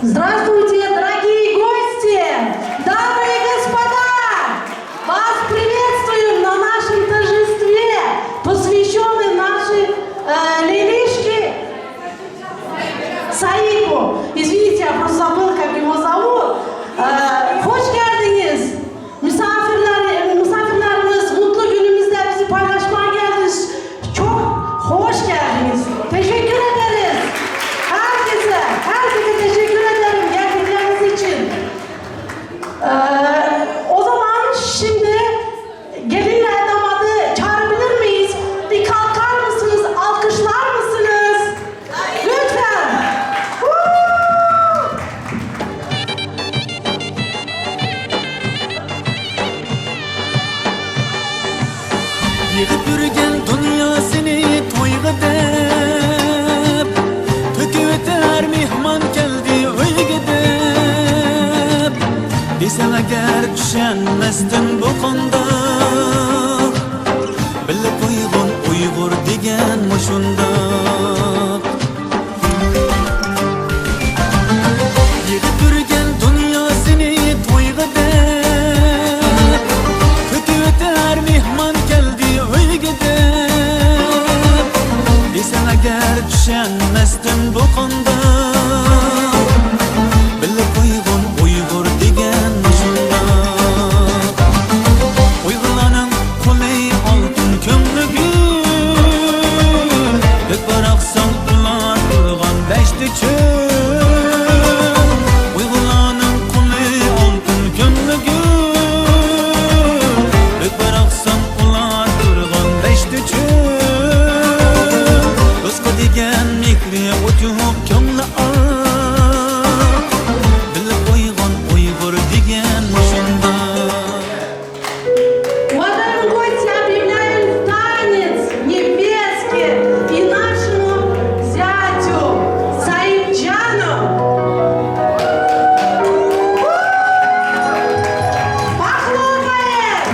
Здравствуйте, дорогие гости, дамы и господа! Вас приветствуем на нашем торжестве, посвященном нашей э, Лилишке Saip'u. Извините, я просто забыл, как его зовут. Ee, hoş geldiniz. Misafirler, misafirlerimiz mutlu günümüzde bizi paylaşmaya geldiniz. Çok hoş geldiniz. Teşekkür ederiz. Herkese, herkese teşekkür ederim geldikleriniz için. Ee, o zaman şimdi gelinle damadı çağırabilir miyiz? Bir kalkar mısınız? Alkışlar mısınız? Lütfen. Woo! Yig'ib yurgan dunyosini to'yga deb To'kib o'tar mehmon keldi uyga deb Desam agar tushunmasdim bu qandoq Bilib qo'yg'in Uyg'ur degan mushundoq Yig'ib yurgan dunyosini to'yga deb To'kib o'tar mehmon keldi uyga deb Desam agar tushunmasdim bu qandoq Bilib qo'yg'in Uyg'ur degan mushundoq Uyg'urlarning qo'li oltin ko'ngli gul Deb baroqsan ular turgan dashti cho'l Uyg'urlarning qo'li oltin ko'ngli gul Deb baroqsan ular turgan dashti cho'l Do'stga degan mehri o't yo'q ko'ngli oq Bilib qo'yg'in Uyg'ur degan mushundoq Уважаемые гости, объявляем танец невестке и нашему зятю Саипджану. Похлопаем!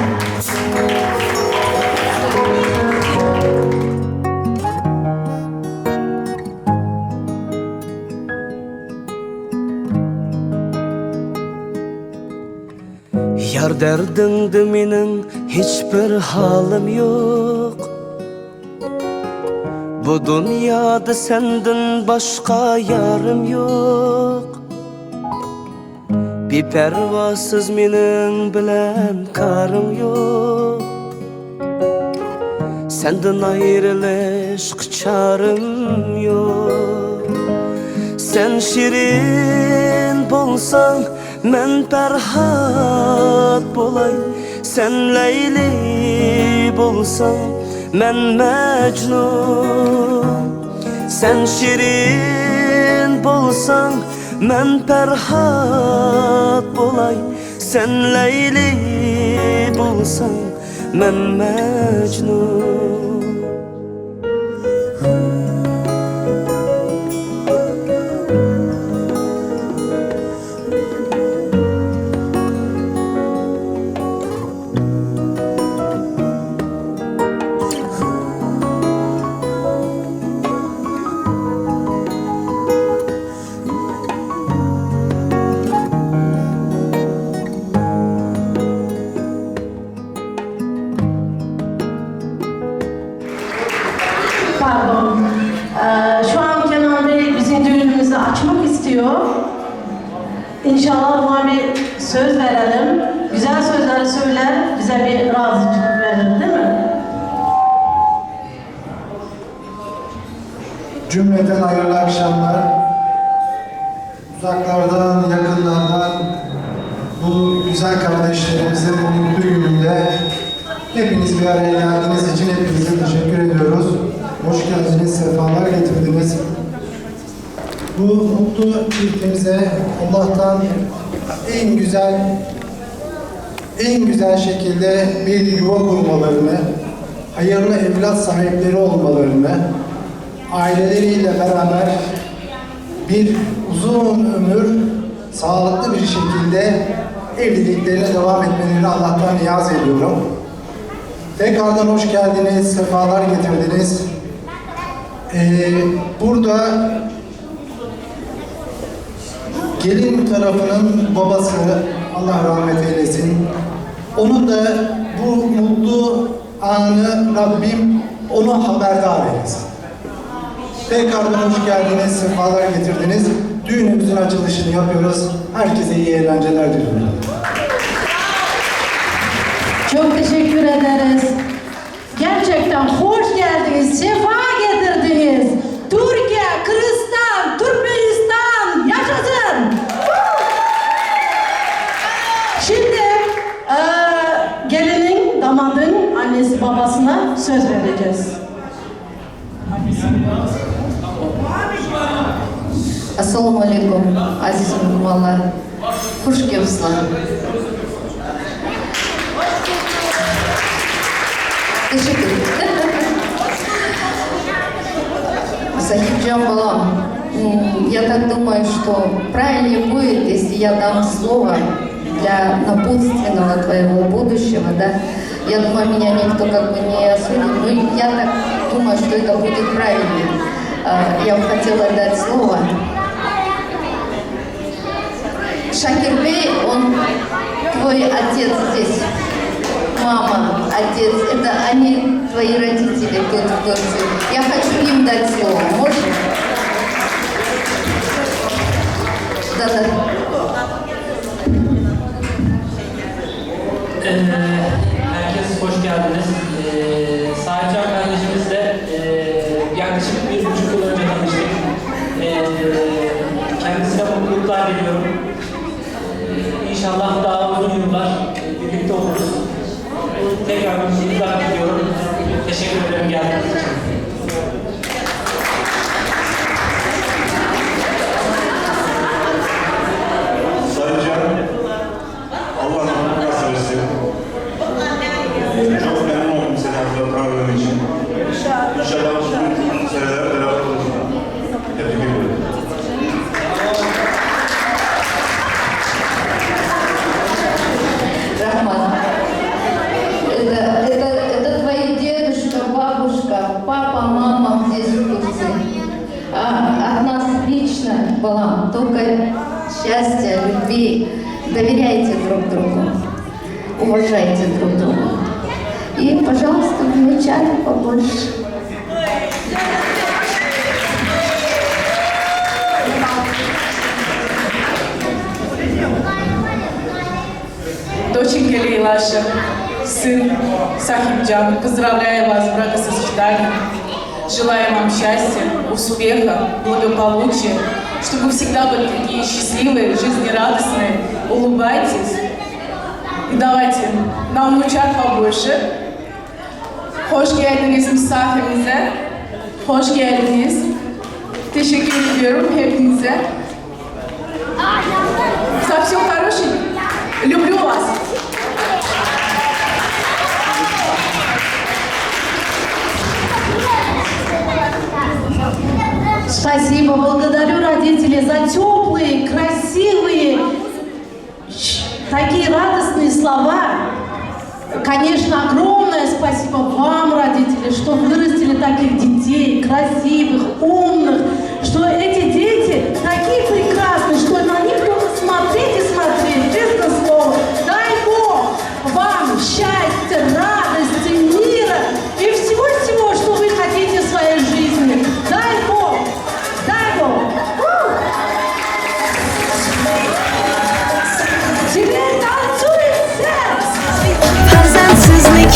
Yar derdinde menin hiçbir halim yok Bu dünyada senden başka yarım yok Bir pervasız menin bilen karım yok Senden ayrılış çarım yok Sen şirin bolsan men Perhat bolay Sen Leyli bolsan men Mecnun Sen şirin bolsan men Perhat bolay Sen Leyli bolsan men Mecnun Pardon. Ee, şu an Kenan Bey bizim düğünümüzü açmak istiyor. İnşallah buna bir söz verelim. Güzel sözler söyler, bize bir razıcılık verir değil mi? Cümleten hayırlı akşamlar. Uzaklardan, yakınlardan bu güzel kardeşlerimizin bu mutlu gününde hepiniz bir araya geldiğiniz için hepinize teşekkür ediyoruz. Hoş geldiniz, sefalar getirdiniz. Bu mutlu çiftimize Allah'tan en güzel en güzel şekilde bir yuva kurmalarını, hayırlı evlat sahipleri olmalarını, aileleriyle beraber bir uzun ömür sağlıklı bir şekilde evliliklerine devam etmelerini Allah'tan niyaz ediyorum. Tekrardan hoş geldiniz, sefalar getirdiniz. Ee, burada Gelin tarafının babası Allah rahmet eylesin. Onun da bu mutlu anı Rabbim onu haberdar eylesin. Tekrardan hoş geldiniz, sefalar getirdiniz. Düğünümüzün açılışını yapıyoruz. Herkese iyi eğlenceler diliyorum. Çok teşekkür ederiz. Gerçekten hoş geldiniz, sefa getirdiniz. Türkiye, Kırgızistan, Türkmenistan yaşasın. Şimdi eee, gelinin, damadın annesi babasına söz vereceğiz. Assalomu alaykum, aziz mehmonlar. Xush kelibsizlar. Teşekkür. Сахибджан Балам, м, я так думаю, что правильнее будет, если я дам слово для напутственного твоего будущего, да? Я думаю, меня никто как бы не осудит, но я так думаю, что это будет правильнее. А, Я бы хотела дать слово Шакирбей, он твой отец здесь. Мама, отец, это они твои родители тут в Турции. Я хочу им дать слово. Можно? Да-да. Ee, herkes hoş geldiniz. Ee, Sahipcan kardeşimizle e, yaklaşık 1,5 yıl önce tanıştık. Ee, kendisine mutluluklar diliyorum. Ee, İnşallah daha uzun yıllar e, birlikte oluruz. Tekrar mutluluklar diliyorum. Teşekkür ederim geldiğiniz için. Sayın Can, Allah rahmet nasip etsin. Ee, çok memnun oldum seni tanıdığım için. İnşallah uzun seneler beraber oluruz. Tebrik ediyorum. Рахман. Это, это, это твои дедушка, бабушка, папа, мама здесь в Турции. А от нас лично, Балам, только счастья, любви. Доверяйте друг другу, уважайте друг друга. И, пожалуйста, внучат побольше. Доченька Лейлаша, сын Сахибджан, поздравляю вас с бракосочетанием. Желаю вам счастья, успеха, благополучия, чтобы всегда были такие счастливые, жизнерадостные. Улыбайтесь. И давайте нам внучат побольше. Hoş geldiniz misafirimize. Hoş geldiniz. Teşekkür ediyorum hepinize. За все хорошее. Люблю вас. Спасибо, благодарю родителей за теплые, красивые, такие радостные слова. Конечно, огромное спасибо вам, родители, что вырастили таких детей, красивых, умных, что эти дети такие прекрасные, что на них только смотреть и смотреть, честно слово. Дай Бог вам счастья, радости, мира и всего-всего, что вы хотите в своей жизни. Дай Бог, дай Бог. У! Теперь танцуем все! Farzandsizlik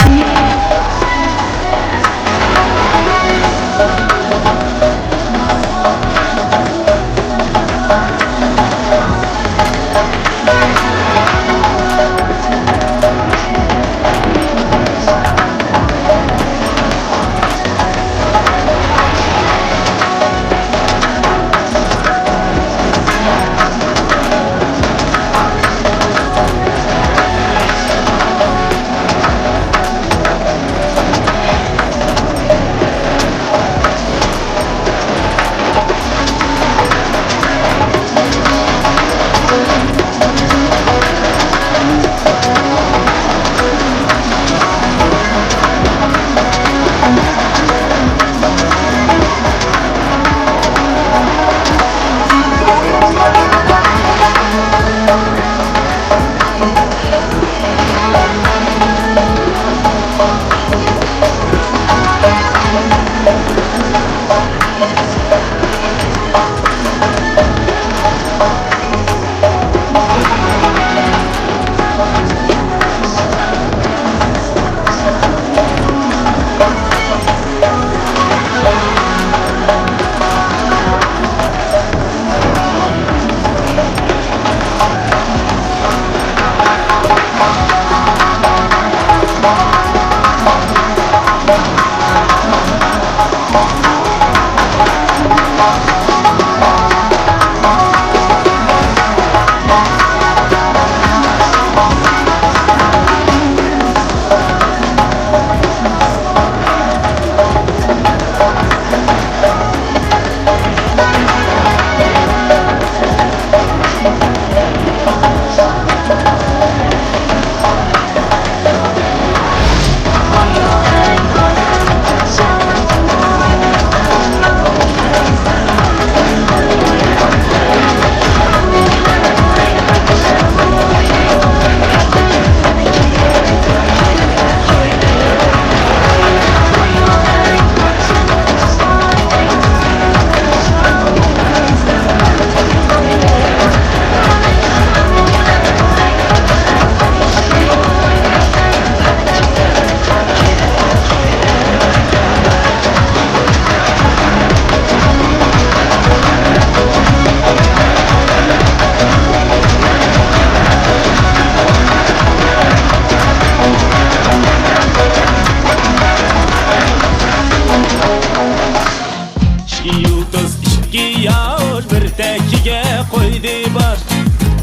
bar.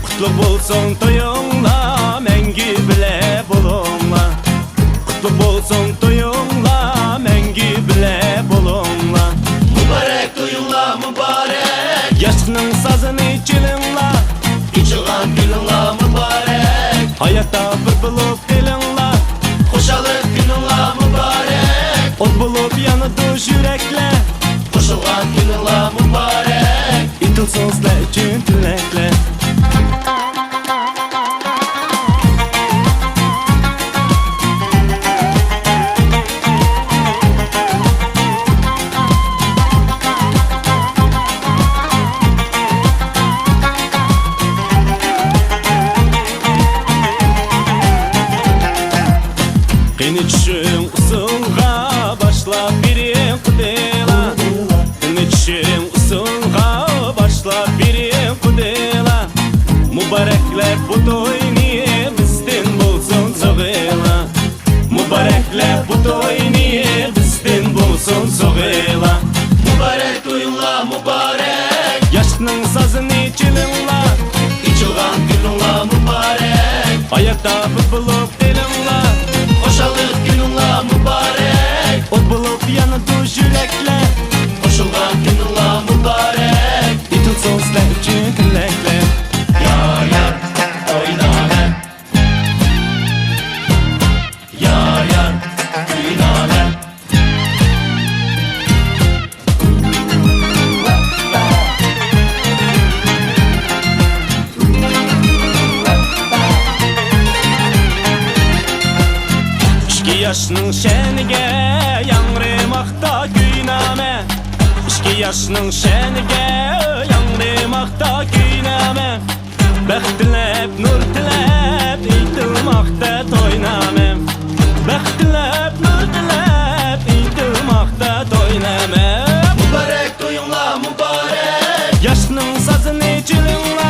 Kutlu bolsun toýuňla, Mäňgi bile boluňla. Kutlu bolsun toýuňla, Mäňgi bile boluňla. Mübarek toýuňla mübarek Ýaşlygyň sazyny çalyňla, Içilgan günüňla mübarek Haýatda bir bolup galyňla. Hoşallyk günüňla mübarek Ot bolup ýanydy ýürekler. Goşulgan günüňla mübarek Aytylsyn sizler üçin tilekler. Qeni tushiň usulga başlap beriň kudela. Qeni tushiň usulga başlap beriň kudela. Mübareklep bu toýny bizden bolsun sogyla. Mübareklep bu toýny bizden bolsun sogyla. Mübarek toýuňla mübarek Ýaşlygyň sazyny çalyňla, Içilgan günüňla mübarek Haýatda bir bolup galyňla. Hoşallyk günüňla mübarek Ot bolup ýanydy ýürekler. Goşulgan günüňla mübarek Aytylsyn sizler üçin tilekler. Yar yar oýname Yar yar küýname Içki ýaşnyň şänige ýaňramakda küýname. Içki ýaşnyň şänige ýaňramakda küýname. Bagt diläp, nur diläp, aýtylmakda toýname. Bagt diläp, nur diläp, aýtylmakda toýname. Mübarek toýuňla mübarek Ýaşnyň sazyny çalyňla,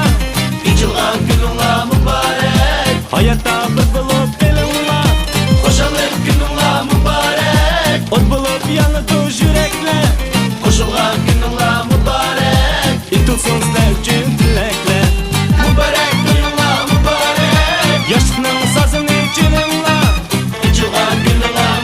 Içilgan günüňla mübarek Haýatda bir bolup galyňla. Hoşallyk günüňla mübarek Ot bolup ýanydy ýürekler. Goşulgan günüňla mübarek Aytylsyn sizler üçin tilekler. Mübarek toýuňla mübarek Ýaşnyň sazyny çalyňla, Içilgan günüňla.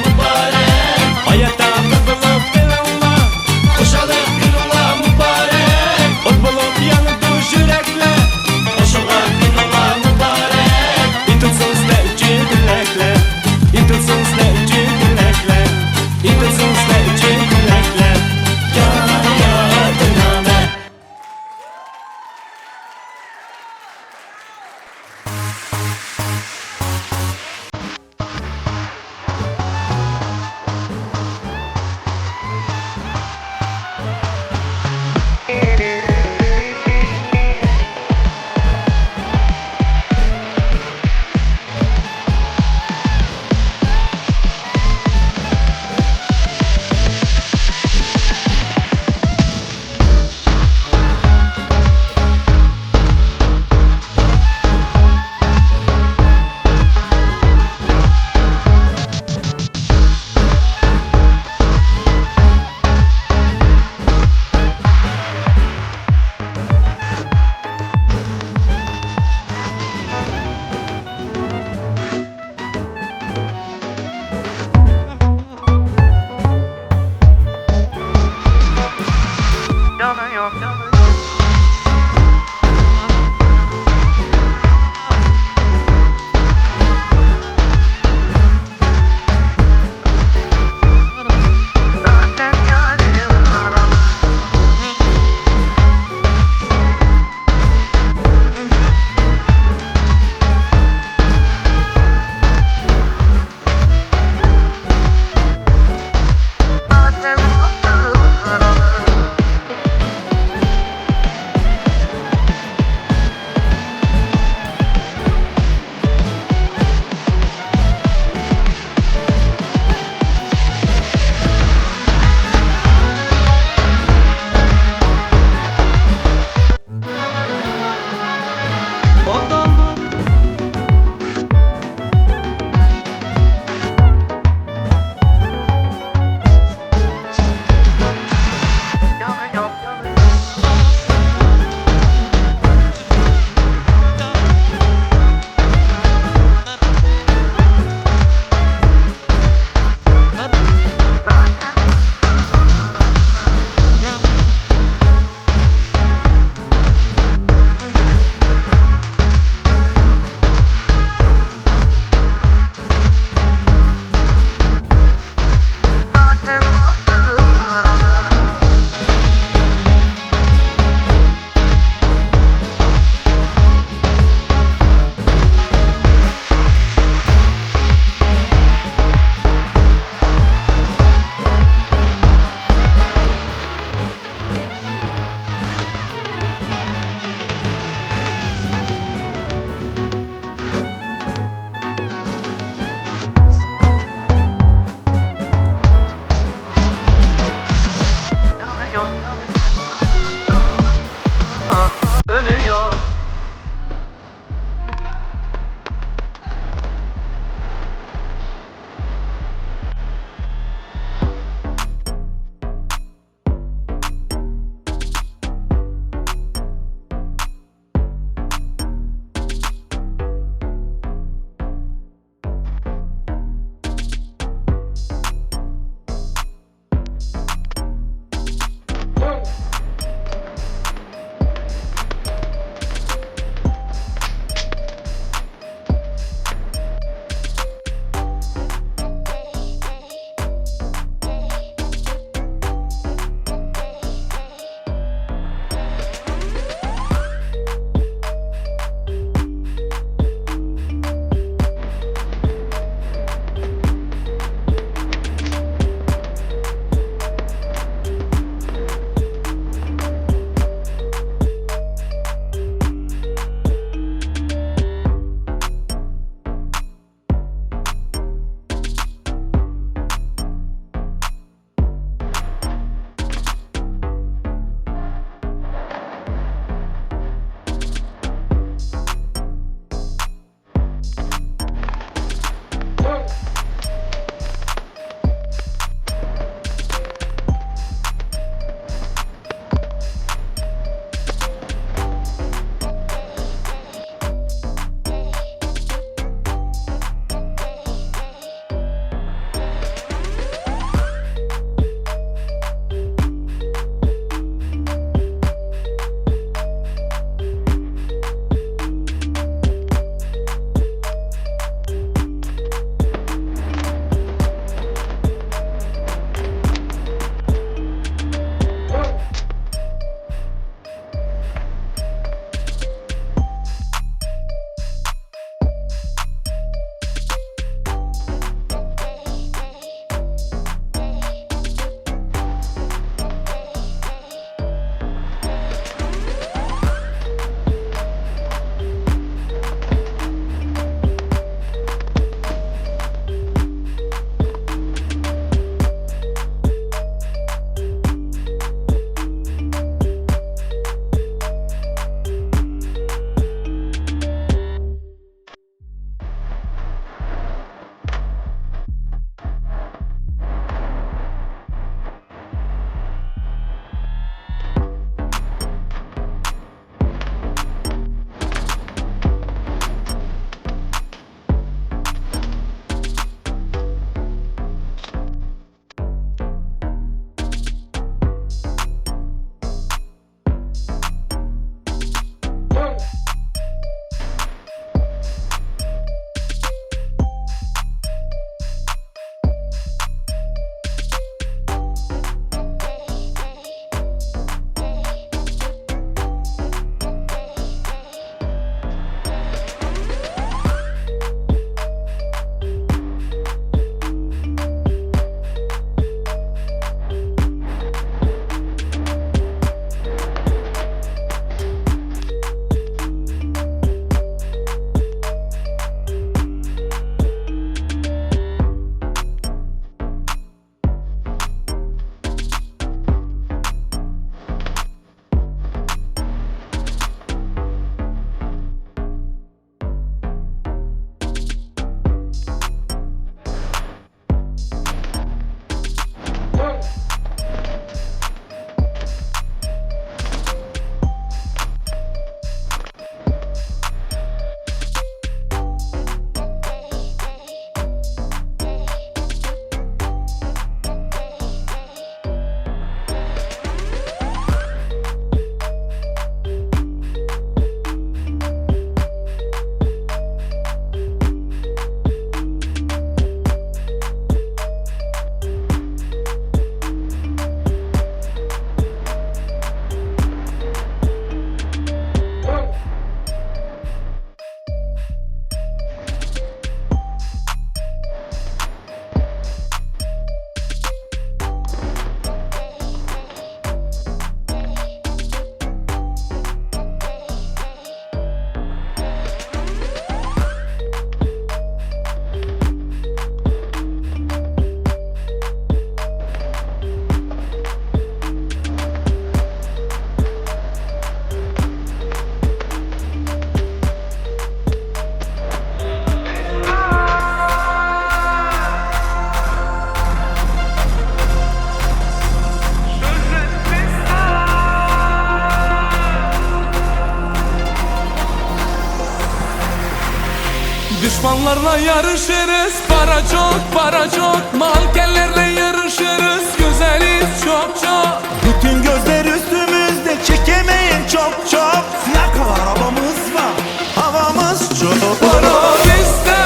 Düşmanlarla yarışırız Para çok para çok Mankenlerle yarışırız Güzeliz çok çok Bütün gözler üstümüzde çekemeyin çok çok Fiyakalı arabamız var havamız çok Para bizde,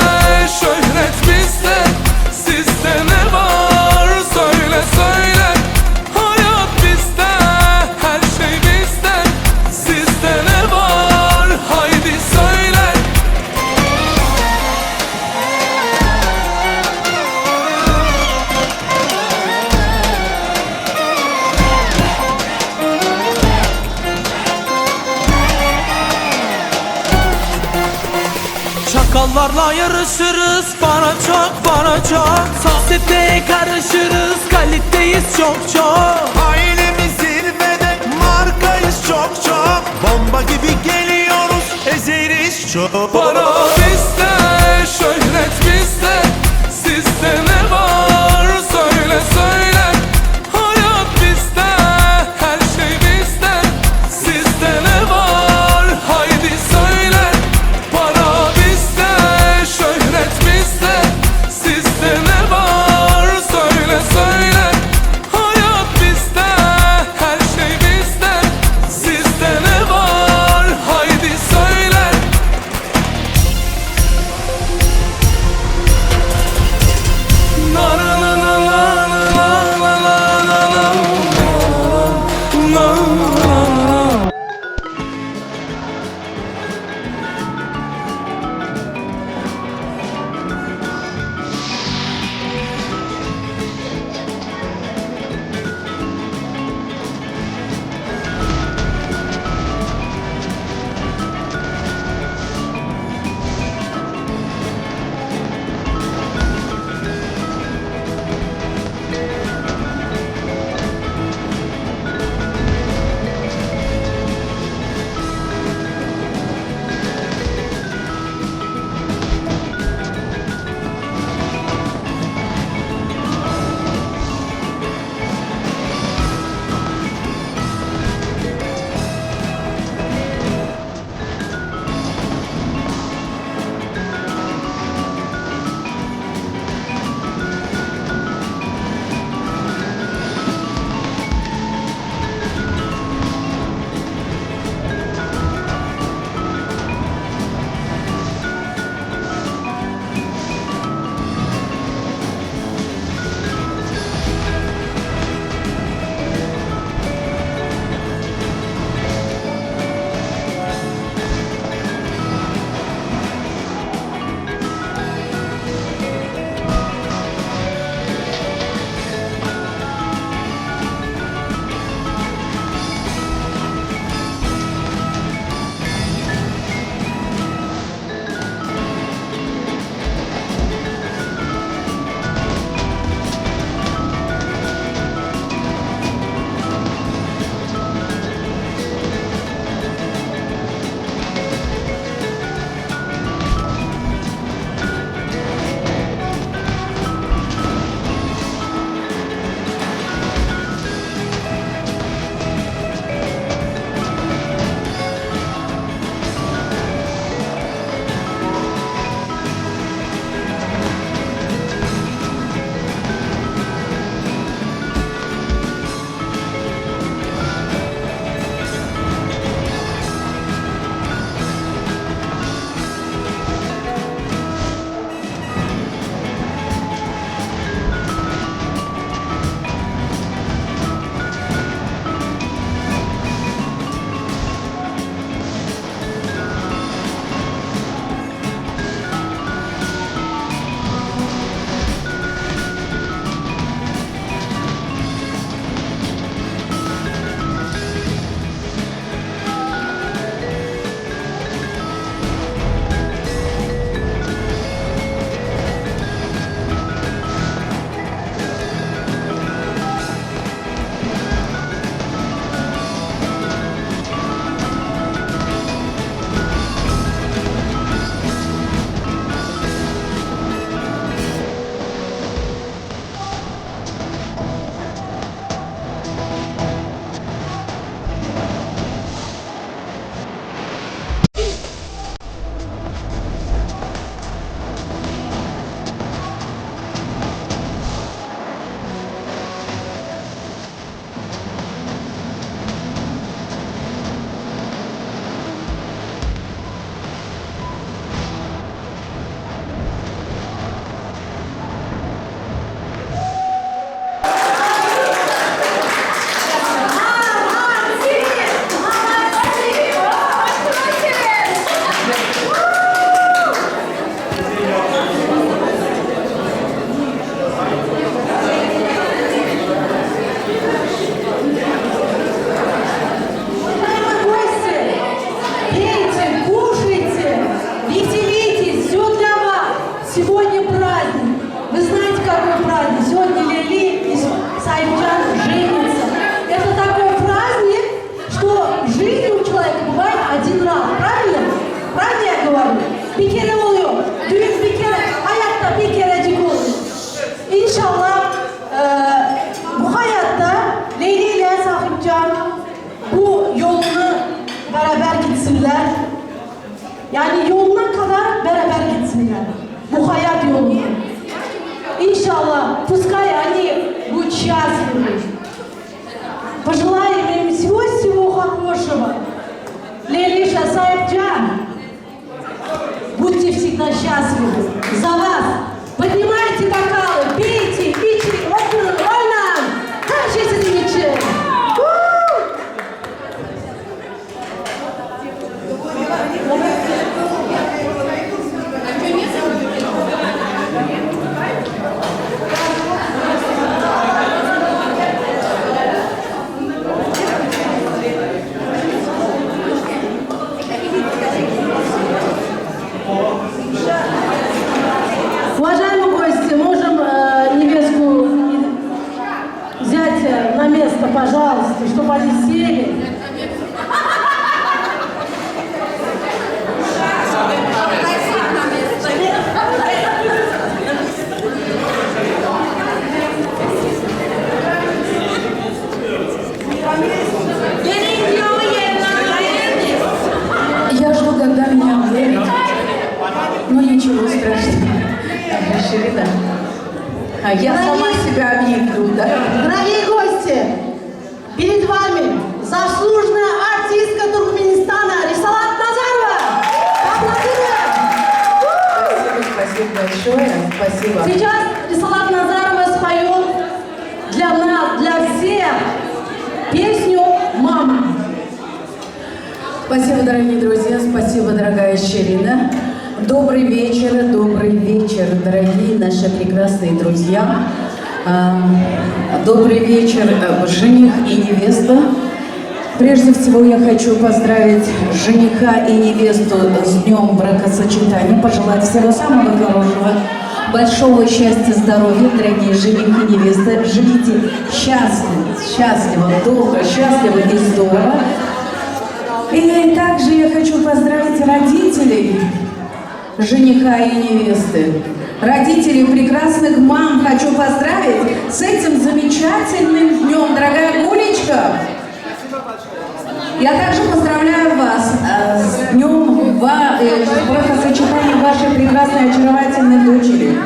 şöhret bizde Sizde ne var söyle söyle Hayat bizde, her şey bizde Sizde ne var haydi söyle Çakallarla yarışırız para çok para çok Sosyeteye karışırız kaliteyiz çok çok Ailemiz zirvede markayız çok çok Bomba gibi geliyoruz ezeriz çok Para bizde, şöhret bizde Sizde ne var söyle söyle Hayat bizde, her şey bizde Sizde ne var haydi söyle Para bizde, şöhret bizde Sizde ne var söyle söyle Hayat bizde, her şey bizde Sizde ne var haydi söyle. Bir kere oluyor. Düğün bir kere, hayatta bir kerecik oluyor. İnşallah e, bu hayatta Leyli ile Sahipcan bu yolunu beraber gitsinler. Yani yoluna kadar beraber gitsinler. Bu hayat yolunu. İnşallah, пускай они будут счастливы. Пожелаем им всего-всего хорошего. Лелиша Саибджан, будьте всегда счастливы. За вас. Поднимайте бокалы, пейте, için, oturun, oynayın. Her şey sizin için. Woo! Уважаемые гости, можем э, невестку и зятя на место, пожалуйста, чтобы они сели. Я жду, когда меня объявят. Ну ничего страшного. Ширина. А я сама себя объявлю, да? Дорогие гости, перед вами заслуженная артистка Туркменистана Рисалат Назарова. Поаплодируем! Спасибо, спасибо большое. Спасибо. Сейчас Рисалат Назарова споет для нас, для всех песню «Мама». Спасибо, дорогие друзья, спасибо, дорогая Ширина. Добрый вечер, добрый вечер, дорогие наши прекрасные друзья. А, Добрый вечер, э, жених и невеста. Прежде всего я хочу поздравить жениха и невесту с днем бракосочетания, пожелать всего самого хорошего, большого счастья, здоровья, дорогие жених и невеста. Живите счастливо, счастливо, долго, счастливо и здорово. И также я хочу поздравить родителей жениха и невесты. Родителей прекрасных мам хочу поздравить с этим замечательным днем, дорогая Гулечка. Я также поздравляю вас э, с днем ва- э, с бракосочетанием вашей прекрасной очаровательной дочери.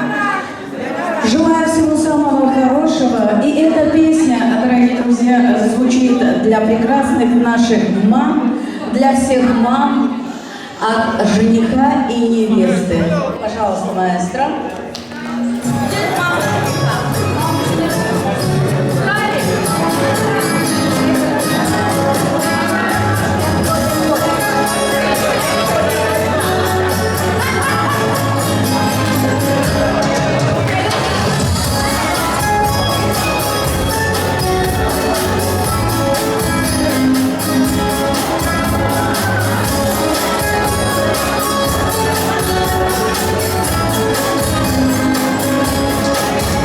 Желаю всего самого хорошего. И эта песня, дорогие друзья, звучит для прекрасных наших мам, для всех мам от жениха и невесты. Пожалуйста, маэстро. Thank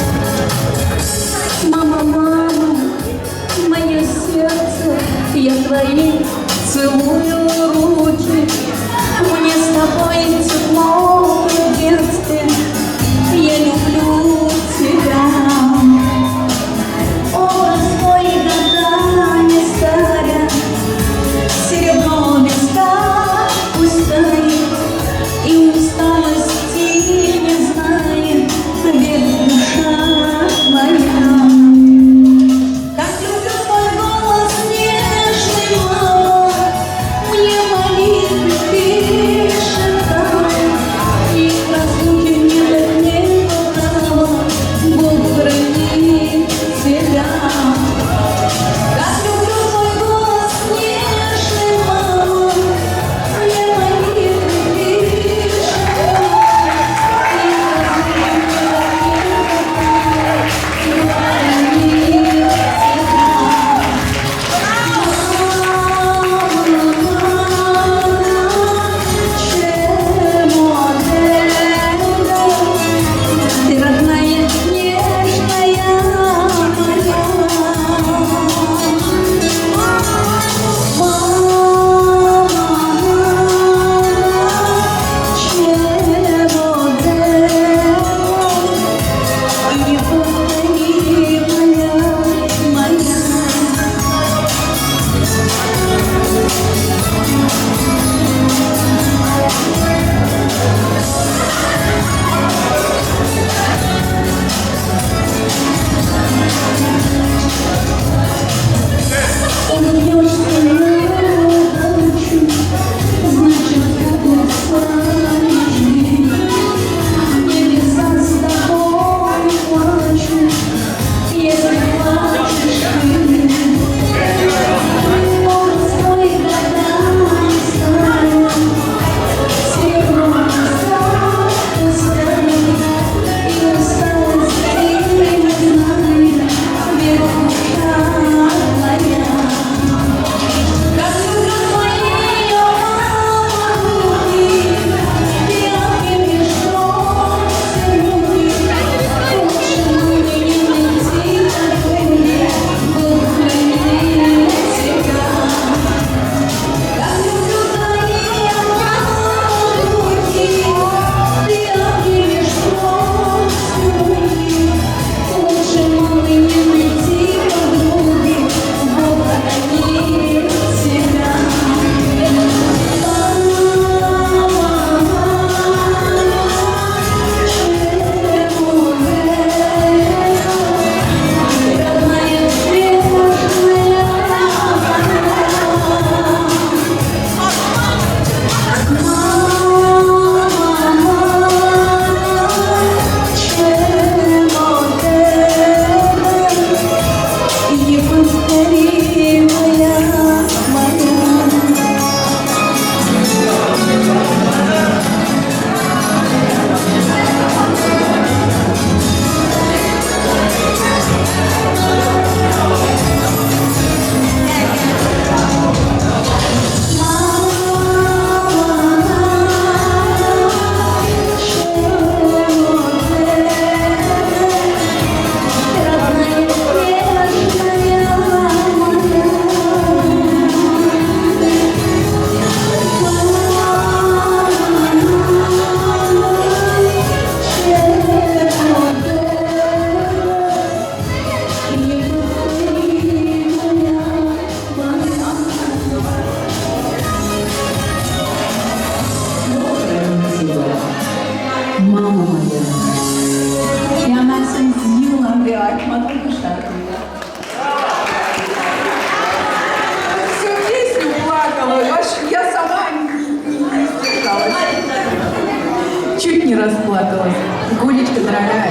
не расплакалась. Гулечка, дорогая,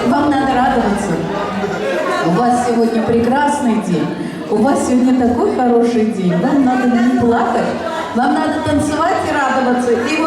вам надо радоваться. У вас сегодня прекрасный день. У вас сегодня такой хороший день. Вам надо не плакать, вам надо танцевать и радоваться. И